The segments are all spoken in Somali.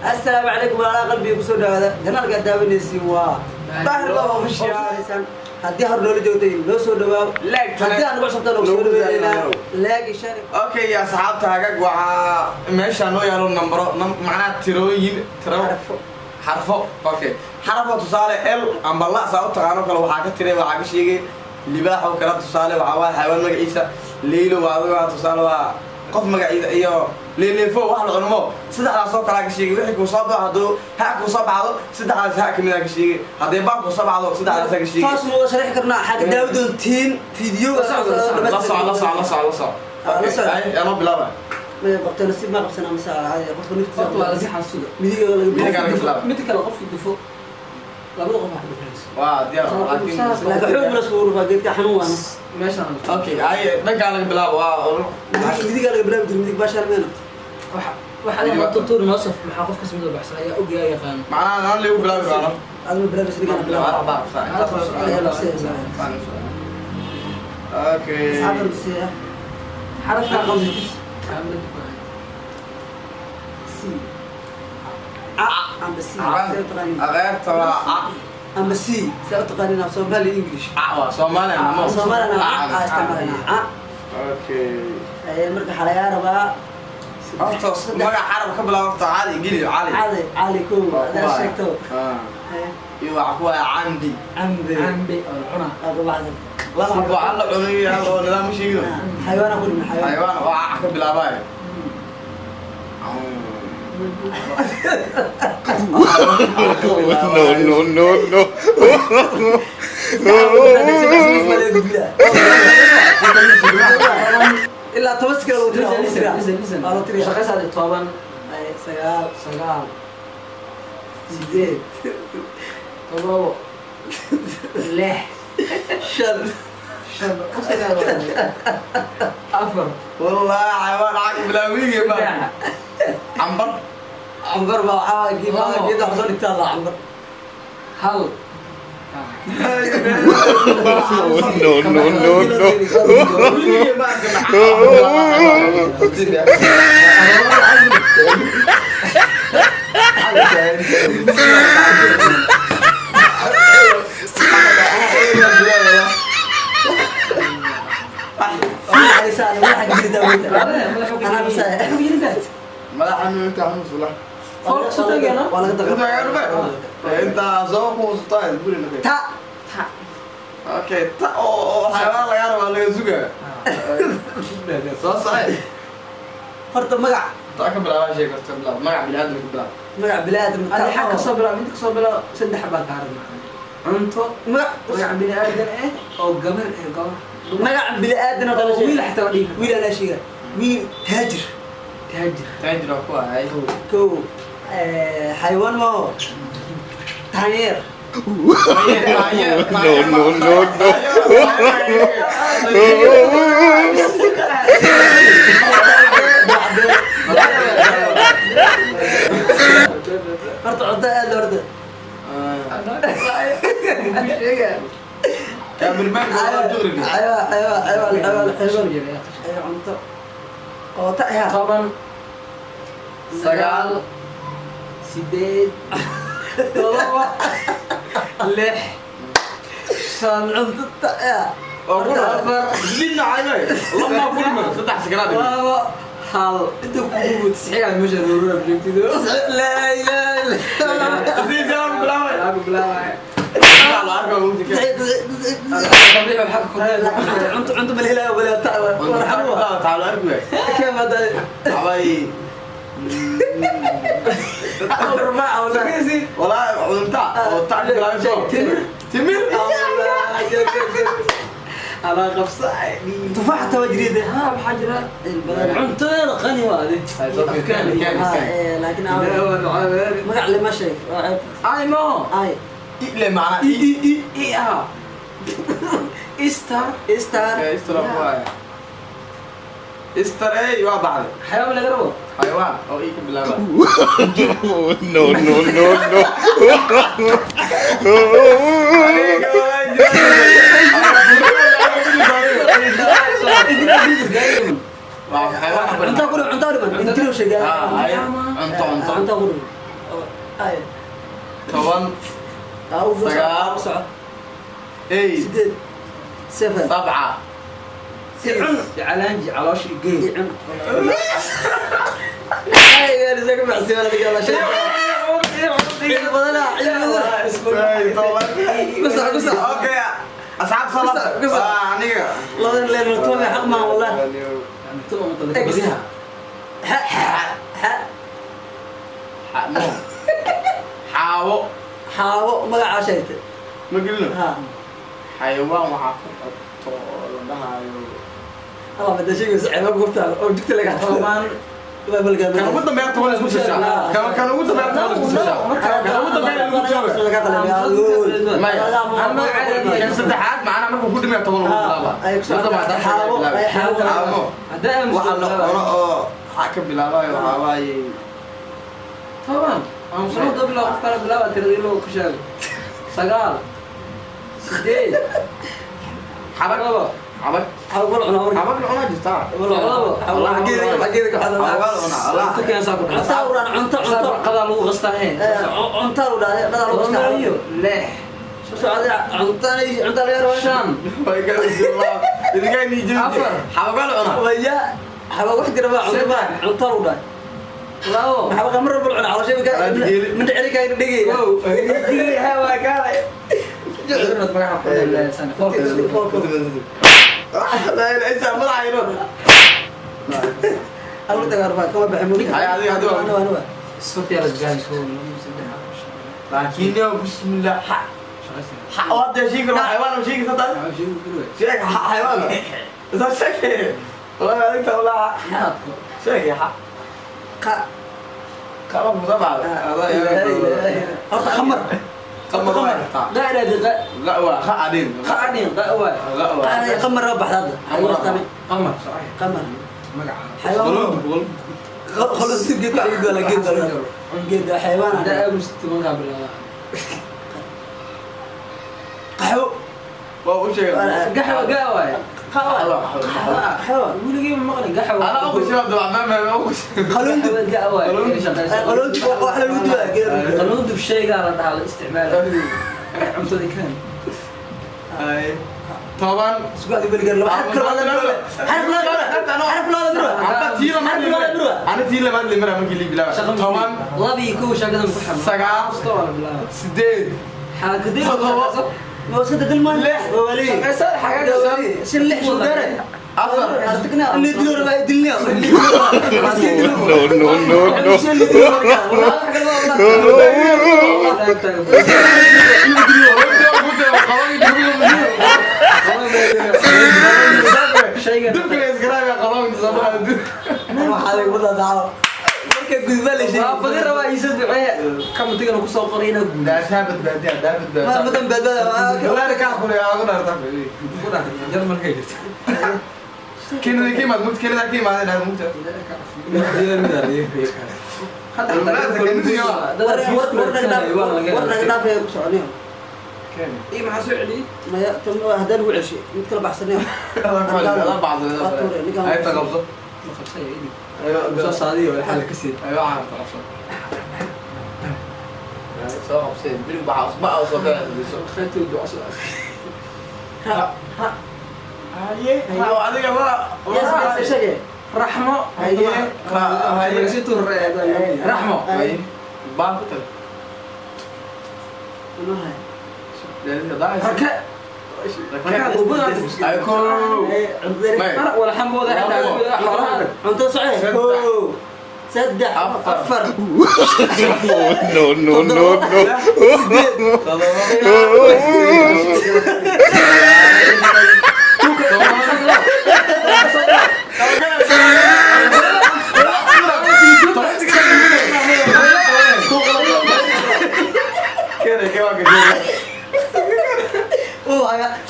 Assalaamu calaykum, walaalaha qalbiga, kusoo dhawaada channelka aad daawanaysiin waa Daahir Love Official. Haddii hor noola joogtay, noo soo dhawaaw. Like. Haddii aan nagu cusubtaan, oo soo Nagu dhaweynaa. dadaalo. Like iyo share. Okay, asxaabta, hagag waxaa meesha noo yaalo nambaro macnaha tirooyin, tiro. Xarfo. Xarfo, okay. Xarafo tusaale L amba la saa u taqaano kale waxaa ka tiray, waxaa ka sheegay libaax oo kale. Tusaale waxaa waa xayawaan magaciisa, leylo waa adiga, tusaale waa qof magaciisa, iyo leeleefo wax la cunumo. Saddexdaas oo kalaa ka sheegay. Wixii kuu soo baxo, hadduu ha kuu soo baxdo, saddexdaas ha kamid a ka sheegay. Haddii baa kuu soo baxdo, saddexdaas ha ka sheegay. Taas ma wada sharixi karnaa? Xagga daawi doontiin videoga. La soco, la soco, la soco, la soco, la soco. Ah, la soco. Okay, anoo bilaaba. Ma qabto nasiib, ma qabsanaa mase caadi qofka naftiisa? Horta waa la saxaa, suga. Midiga laga Midiga laga bilaaba. Mid kale, qofkii gufo, labada qof wax dhufayso. Waa diyaar, laakiin Laakiin xoog la iskugu dhufaa, geedka xanuun waana. Meeshaan. Okay, ay, dhankaa laga bilaabo waa Midiga laga bilaabi jira, midig baashaan meena. Waxa waxa laga tuur noo saf, maxaa qof kasoo mid baxsan ayaa og yaa yaqaan. Macnaha aan lagu bilaabi kaano. Adma bilaabi, midiga bilaab. Okay. Asxaabta tusiya xarafka qabsi. C, A amba C, see u taqaanin? Adeerta waa a. Amba C, see u taqaanin af Soomaali, English? A waa Soomaaliya ama Soomaalina A a isticmaalana a. Okay. Marka waxaa lagaa rabaa Horta magac carab ka bilaab, horta cali geli, cali. Cali, cali kow adaa sheegto. Iyo waxa ku waaya cambi. Cambe. Cambe oo la cunaa. Aa ku baxsan. Laba xabo aan la cunay, hal oo nidaam ma sheegino. Xayawaana ku dhiman, xayawaan. Xayawaan oo a ka bilaabayo. No, no, no, no. Ilaa 10 sikala lagu tiriyaa, waa lagu tiriyaa. Listen, listen. Waa lagu tiriyaa. Shaqaysaadi 10. Ay, 9. 9. 8. 7, 6. 5. 5, 4. Wallahi xayawaan a ka bilaab weligay ma 3. Cambar. Cambar baa waxaa waaye geed baa 2. Geed wax soo dhigtaa la cambar. 1. No, no, no, no. Weligay ma arkin. Anaa bisa. Madaxa inta xanuus la. Waa laga inta daqa. Inta soo quustaa guriga. Ta. Okay, ta oo xayawaan laga rabaa, laga sugaa soo saay. Horta magac. Ta ka bilaabaa, sheeg horta, bilaab magac bini'aadam ka bilaab. Magac bini'aadam. Adi xag kasoo bilaab, mid kasoo bilaab, saddex baa kaa rabnaa cunto. Magac. Magac bini aadan eh oo gabar eh, gabar. Magac bini'aadan oo oo wiil xataa waa dhihi kartaa. Wiil anaa sheega, wiil taajir. Taajir. Taajir waa ku ahay. Kow, xayawaan mao taanyeer. No, no, no, no. Horta cunto aad horta. Kaamirmaan. Xayawaan, xayawaan, xayawaan, xayawaan, xayawaan, xayawaan, cunto oo ta ya. 10. 9. 8, 7, 6, 5. Cunto ta ya. 4. Midna cayay lama kulma, saddex sakaraad. 2, 1. Inta kugu Tiscigaa meesha roorura joogtido. Laa ilaaha illa. Sidii bilaabay. Lagu bilaabaya. La arko mugdi ka. Cunto, cunto ma la helaayo wala ta wala xanuun. Taalo arko waay. Keem hadda. Abay. Rubaac wala. Walaa cunta oo ta bilaabay. Timir. Timir. Alaa qabsay. Tufaax xataa waa jiriyada. Ha, maxaa jira? Badan. Cuntadeeda qani waa adi. Laakiin magac lama sheeg, waa ceeb. Ay mo. Ay. Ile macna I i i i a. Star. Star. Istar waay. Istar ay waa baxday. Xayawaan laga rabo. Xayawaan oo ii ka bilaaba. No, no, no, no. Waa xayawaan. Cuntaa ku dhiman, cuntaa dhiman, intii loo sheegaa. Cunto, cunto. Cuntaa ku dhiman. Ay. 10, 9, soco. 8, 8, 7, 7. 6. Calaanji caloosha geey. Ay, isaga macsiyo adiga la sheeg. Badana, kusac, kusac. Okay, asxaab salaad. Kusac, kusac. Waa aniga. Labadan leen toban xaq maa wallah. X. Ha ha. No. Xaawo. Xaawo magacaa sheegtay. Ma gelino. Ha. Xayawaan waxaa ku qabto oo la dhahayo. Allah bada sheegaysa ceeba gubta oo jugta laga 10. Waa balgaa. Kan ugu dambeeya 10 isku shisha. Kan ugu dambeeya 10 isku shisha. Kan ugu dambeeya lagu jooga. Maya. Kan saddexaad macnaha markuu ku dhimaya 10 lagu bilaaba. Ay, ku soo xaawo, ay, xaawo. Xaawo. Waxa la cuno oo waxaa ka bilaabayo waxaa waaye. 10. Aan soo bilaabo, qof kale bilaaba tirada ilaa uu ku sheego. 9, 8. Xabag. 7. Xabag. Xaawo wal cunaa marka. Xabag la cunaa jirtaa. 7. Xageeda ka Xabag la cunaa. Allah. Cunto keen saa ku dhaca. Cunto uraan, cunto, cunto. Qadaa lagu qastaa he. Cunto u dhacday, dhada lagu 10 iyo 6. Socda cunto, cunto laga rabo. 5. Way galaysaa. Idinkaa niijin. 4. Xabag la cunaa. Waya xabag wax jira baa cunto baa cunto u dhacday. 2. Xabag mar walba cunaa caloosha ka min dhiciri ka dhigay. Waa kaalay. Magaca ku leeyahay. La ilaha illa madaxa inoo. Allu tagar baa kama bixin mulka. Ay, adiga, adiga. Ana ana. Sofia la gaari 1, 2, 3, 4, 5. Laakiin yo bismillah ha ha wada sheegi karo xayawaan ma sheegi kartaa, sheeg ha xayawaan isa sheeg wallahi adigta wallahi sheeg ha. Qa. Qaba mudabac. Horta khamar. Qamar waa kartaa. Gaara diqa. Waa qacadin. Qacadin qawa. Waa. Qaar khamar la baxda hadda. Xayawaan. Qamar saxiix. Qamar. Magaca. Xayawaan. خلاص geed geed wala geed wala geed xayawaan. Da aamus 10 ka bilaaba. Qaxwo. Waa u sheegay. Gaxwa gawa. Qaxwo. Qaxwo. Weligii ma maqlin gaxwa. Ana ugu sheegay dabcan ma ugu sheegay. Qaluundub. Gawa. Qaluundub wax lagu duwaa geed. Qaluundub shayga la dhahaa la isticmaalo. Cuntada kan. Ay 10. Isku adig weligaa laba xarf kala wada xarf la xarf la wada. Amba tii lama ana tii lama limara markii li bilaaba 10. 2 iyo 1 shaqadan ku xirma. 9. Kasta waa la bilaaba. 8. Xaakadii. 7. Ma iska dadal maan. 6. Wali. Shaqaysan xagaaga. 5 6 soo gaaray. 4. Artigna li dilo rabaa dilni. No, no, no, no. Dubka isgaraaga qalooyinka Soomaaliya. Waxaa lagu wada marka gudba la sheegay. Waa badin rabaa iisa duceeya. Kamtigana ku soo qoray inaa guud. Daashaa badbaadiya, daa badbaadiya. Ma madan badbaada. Walaal ka xulay agu dhaarta. Ku dhaartay Jarmalka jirta. Keenada ka imaad mugta, keenada ka imaadeen aad mugta. Hadda War naga dhaafaya ku soconaya. Ii maxaa soo celiyey? Maya tan haddaan ugu ceshay mid kala baxsanaya. Ala bacdo. Ay taqabso. Ma qabsaya idin. Soo saadiyo wala xal ka sii. Ay waxaan taqabso. Soo qabseen bilig waxa usba oo soo galayso. Khaytu duco soo. Ha ha. Haye, ha adiga ma. Yes yes sheege. Raxmo. Haye, haye. Si tur Raxmo. Haye. Baa ku tag. Raka. Ay ko. Wala xambooda xitaa xoolaha. Cunto socee. 1, 3, 4. No, no, no, no.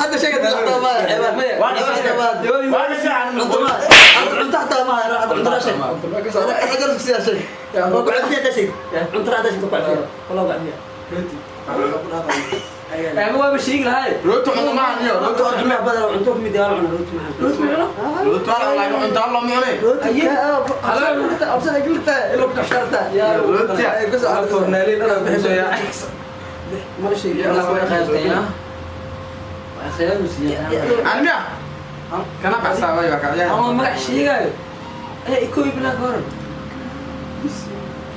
Hadda sheega dilacda ma xeebaan. Cunto ma cunto xataa ma hadda cunto la sheeg. Ana garab siyaa sheeg. Waa ku cafiya sheeg. Cunto la sheeg ku cafiya. Wallah ku cafiya. Rooti. Ama waaba sheegi lahaay. Rooti cunto ma aniyo, rooti cunto ma. Badan cunto kumid yaa la cuna rooti maxaa? Rooti ma cuno? Rooti waa la cunaa, cunto loo cunay. Rooti ka absada gilta ilo ku dhasharta. Rooti. Ay ku soo Fornaalin dhan aan bixisaya. Ma la sheegi. Yalla way qaybtayaa. Waa khayal musiya. Ani miya? Kana baxsaa way waa kacyaa. Ama magac sheegayo. Ayaa ikooy bilaa ka horan.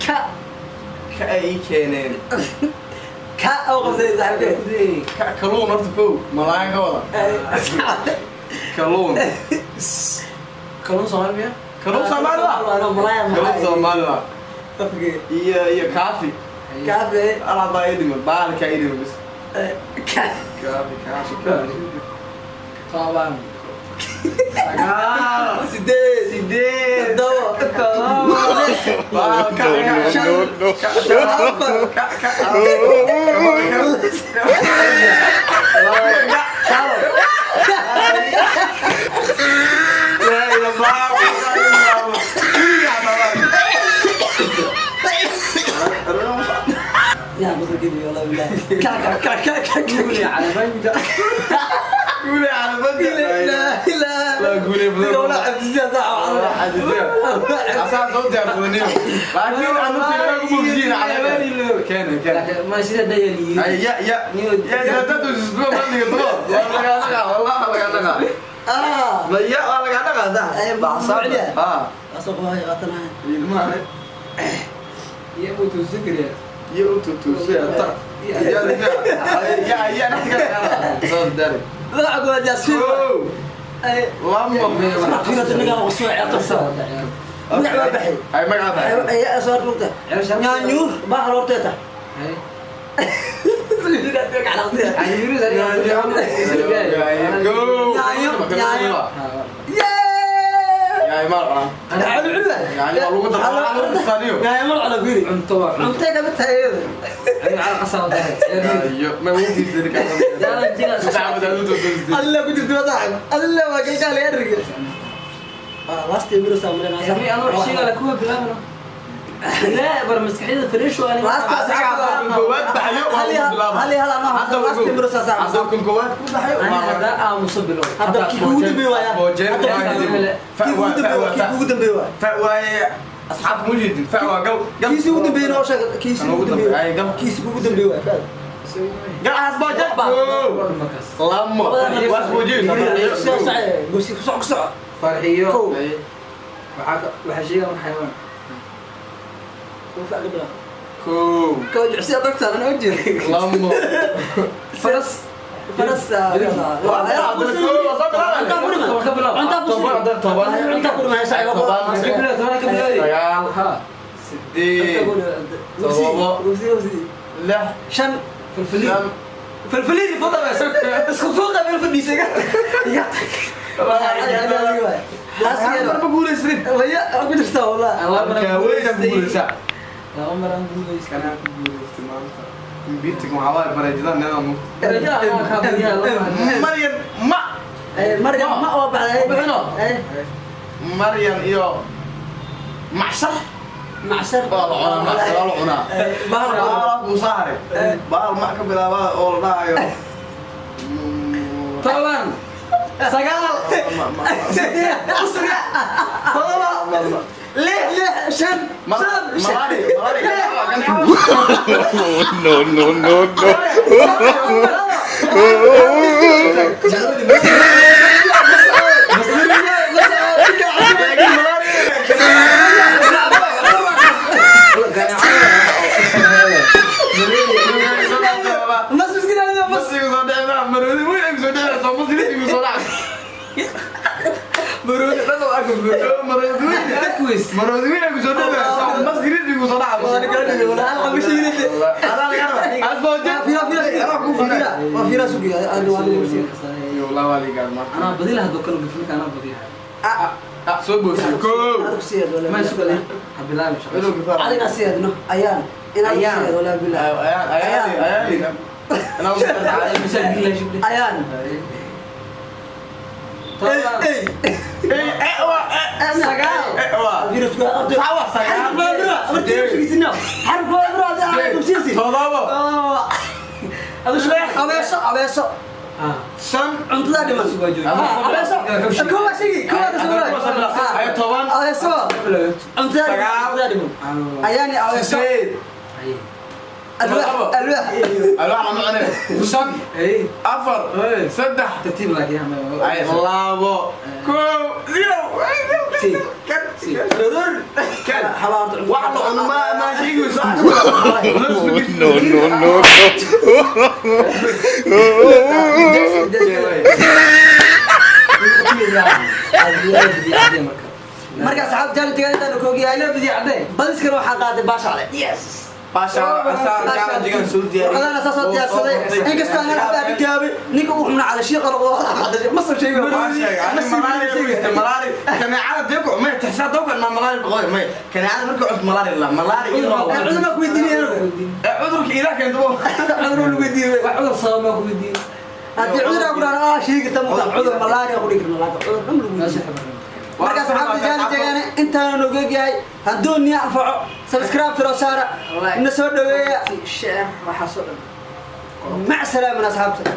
Ka Ka ay keeneen. Ka oo qabtay saaxiibkay. Ka kalluun horta kow, malaayaan ka wada. Kalluun. Kalluun Soomaali miya? Kalluun Soomaali waa. Kalluun Soomaali waa. Iyo iyo kaafi. Kaafi. Alaabaa ii dhiman, baalkaa ii dhiman bas. Ka Kaafi, kaafi, kaafi. 10, 9, 8, 8, 7, Baal, ka, No, ka, no, shan, no, no. ka, shan, afar, ka, ka, laa ilaaha illallah. يا بطل كذي والله بالله. كا كا كا كا كا. Guuli cala banja. Guule cala banja. لا لا. La guule badan. ولا عبد الزياد. Asaa soo diyaarsadaniyo. Laakiin aan naftiga ku murjiin cala keena keena. Laakiin ma sida dayaliyo. Ay ya ya ya ya dad isbu bandiga doo. Waa laga dhaqa, wallahi laga dhaqa. اه Ma ya waa laga dhaqa sax. Ay, Baxsan. macliya. Ha. اسوق هاي غطنا. Ilmaha Iyo uu tusikriya. iyo u tutusay ta. Ya ya ya ya naftiga soo dari. لا اقول يا سيدي. Kow, اي labo. فينا تنقى وسوع عطسه. magac waa baxay. Ay magac baxay. اي اسوار نقطه. نيور باحر ورتيتا. Kow. يا Yaay ma cunaa. Yani waa lagu daraa, waa lagu darsaniyo. Cunto waa cunto. Cunto ka tahay. Ay cala qasab tahay. Iyo ma uu fiirsan karaa. Yalla jila. Saacad aad u tutusay. الله كنت تبغى الله ما قلت لي ارجع. لاست يميرو سامرنا. Sami anoo sheega la kuwa bilaabno. La bar maskaxda fresh waa Asiga koowaad baxayo waa lagu bilaabaa. هل هل انا Hadda لاست يميرو سامرنا. Hadda kun koowaad ku baxayo. Ana hada aamuso bilow. هذا كي ugu dambeeyay waaya. Boojeen Kii ugu dambeeyay, kii ugu dambeeyay waaya. Fa waaye asxaab mujidin fa waa gal gal. Kiisi ugu dambeeyay noo sheeg, kiisi ugu dambeeyay. Ay gal. Kiisi ugu dambeeyay waaya. Gal has boojeen. Lamo. Was boojeen. Gosi ku soco. Farxiyo. Kow. Waxa waxa sheega un xayawaan. Kow fac qabla. Kow. Kow jicsi doctor ana u jeedo. Lamo. Faras. Faras. Toban. Cunta kurma haysa. Toban. Bilow toban ka bilow. 9. Ha. 8. 7. 6. Shan. Filfili. فلفليني فضل بس اسكو فوق قبل فديسك يا Ma guulaysanin. ويا اقول لك والله Halkaa weyn ku guulaysaa. Laba mar aan guulaystay. Kanaa ku guulaystay maanta. Computerka waxaa waaye bareejada nidaam mugta. Rajaa anaa ka biyaa laba mar. Maryam ma مريم ما هو بعد Bixino. Maryam iyo macshar. معسر Waa la cunaa, macshar waa la cunaa. Baal buu saaray. Baal ma ka bilaabaa oo la dhahayo. 10, 9, 7 ليه ليه شن شن Malari, malari. No, no, no, no. الناس مسكين هذا بس في راسك Anaa badi lahaa kala gufin anaa badi lahaa. Ma isku leh. Ha bilaabin shaqo. علينا سيدنا ايان انا سيد ولا بالله Masaajid la shubay. ايان 10, اي 9, فيروس حرب. 7. Abeeso, abeeso. 5. Cuntadaa dhiman. Abeeso kowa sheegi, kowa ka soo. Ay, 10. Abeeso cuntadaa dhiman. 9. Cuntadaa dhiman ayaani abeeso. 8. Alwaax, alwaax. Alwaax lama cune. 5, 4, 3, Tartiib laakiin. Ay, 2, 1, 0. Kan kan wax la cuno ma sheegayso. No, no, no, no. Marka asxaabta challenge intaan koogiyahay, badiskana waxaa qaaday Baashaale. Yes. Baasha asaa challenge-gan soo diyaariyey. Warqadana saas oo diyaarsaday, inkastoo aan waxba ka jawaabay ninka uu xumna cala shiiqa noqdo, ma soo sheegay. Waa sheegay, ani malaria ku jirta, malaria. Kaneecada dee ku- maya, taxsaa dawka ma malaria boqoy, maya. Kaneecada markay cunto malaria la- malaria iyadoo waa- Cudur ma ku weydiinay. Ee, cudurka ilaah keento bo. Cudur lagu weydiinay. Wax cudur sabab ma ku weydiin. Haddii cudur aan ku dhahno, sheegi karta muta cudur malaria ku dhigi karna, laakiin cudur dhan lagu weydiinay. Marka asxaabta challenge intaana nooga egyahay. Hadduu niya anfaco, subscribe tiro saara, na soo dhaweeya. Share waxaasoo dhan. Mac salaamana asxaabta.